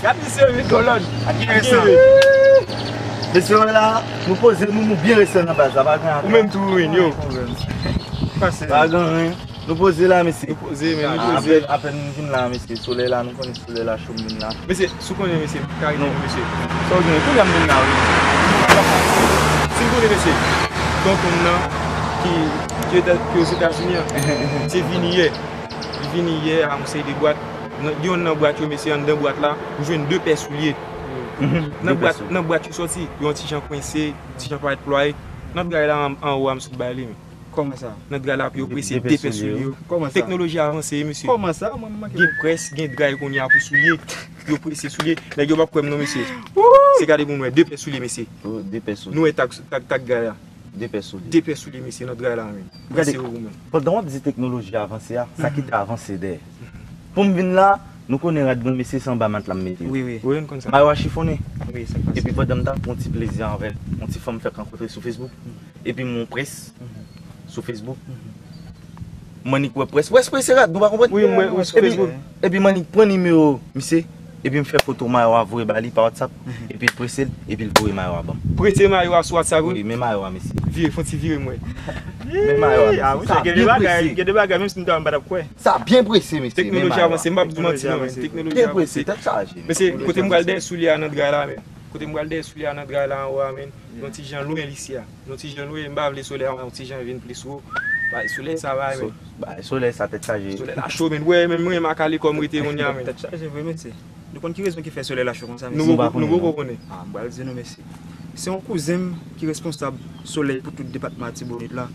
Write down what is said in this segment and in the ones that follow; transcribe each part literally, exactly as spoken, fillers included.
Gad misye wi, kolòn. Ak ki resan. Mesye, la, nou poze nou, nou byen resan nan baz la, pa gen anyen. Ou menm tou, wi, yo. Pase. Pa gen anyen. Nou poze la, mesye. Nou poze, men nou poze. Apèn, apèn m vin la, mesye. Solèy la, nou konnen solèy la cho m vin la. Mesye, si w konnen, mesye, m ka rete pou mesye. Sa w gen? Kounye a m vin la, wi. Si w konnen, mesye, tonton m nan, ki, ki Eta-, ki Ozetazini an, se vini yè. Li vini yè a yon seri de bwat. Nan, youn nan bwat yo, mesye, anndan bwat la, m jwenn de pè soulye. Nan bwat, nan bwat yo soti, yo yon ti jan kwense, ti jan parèt plwaye. Nan dray la, an, anwo a, m sot bay li, men. Kòman sa? Nan dra la pou yo prese de pè soulye yo. Kòman sa? Teknoloji avanse, mesye. Kòman sa? Mwen, mwen, gen près, gen dray kounye a pou soulye. Yo prese soulye. Nèg yo p ap kwè m non, mesye. Se gade pou nou wè, de pè soulye, mesye. Oh, de pè soulye. Nou wè tak, tak, tak dray la. De pè soulye. De pè soulye, mesye, nan dray la, men. Gade, mesye, ou, men. Pandan w ap di teknoloji avanse a, sa ki te avanse dèyè. Pou m vin la, nou konnen rad granmesye se anba matla m mete yo. Wi, wi. Wi, nou konn sa. Mayo a chifonnen. Wi, sa k pase. Epi pandan m t ap pran ti plezi anvè l, yon ti fanm fèk rankontre sou Facebook. Epi m wè yon prens sou Facebook. M annik wè prens. Prens, prens, se rad, nou pa konprann? Wi, m wè, wi, sou Facebook. Epi m annik pran nimewo misye. Epi m fè foto mayo a voye ba li pa WhatsApp. Epi l prese l, epi l voye mayo a ban m. Prese mayo a sou WhatsApp, wi. Wi, men mayo a, mesye. Vire, fè yon ti vire, m wè. Men mayo a, mesye. Sa byen prese. Gen de bagay, gen de bagay, menm si m ta wè, m pa t ap kwè. Sa byen prese, mesye. Teknoloji avanse, m p ap di w manti non, men. Teknoloji avanse. Byen prese, tèt chaje. Mesye, kote m pral dèyè soulye a nan dra la, men. Kote m pral dèyè soulye a nan dra la anwo a, men. Yon ti jan lwen isi a. Yon ti jan lwen, m pa vle solèy a yon ti jan vin plis wo. Bay solèy sa bay, men. Bay solèy sa tèt chaje. Solèy la cho, men. Wè, men mwen, m a kale kò m rete kounye a, men. Tèt chaje vre, mesye. Nou konn ki rezon ki fè solèy la cho konsa, mesye? Nou poko, nou poko konnen. Ah, m pral di nou, mesye. Se yon kouzen m ki responsab solèy pou tout depatman Latibonit la.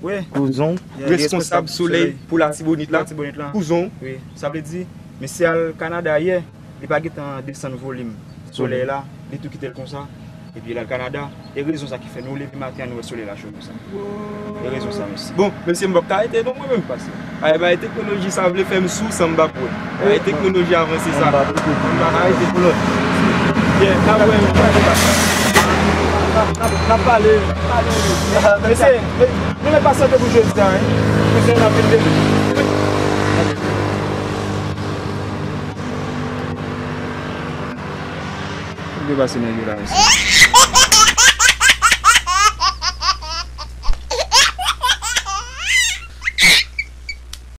Wi. Kouzen w? Yeah, li responsab solèy pou Latibonit la. Latibonit la. Kouzen w? Wi. Sa vle di, mesye al Kanada yè, li pa gentan desann volim solèy la, li tou kite l konsa. Epi l al Kanada. E rezon sa ki fè nou leve maten an, nou wè solèy la cho konsa. E rezon sa, mesye. Bon, mesye, m p ap ka rete non, mwen menm. Pase. Ay, bay teknoloji sa vle fè m sou san m p ap wè. Ay, teknoloji avanse sa. M pa ka rete pou lòt. Yeah, n ap wè, n ap wè. N ap, n ap pale. Mesye, nou mèt pasyante pou jodi a, wi. Mesye, n ap vin demen. Depase nèg yo la, mesye.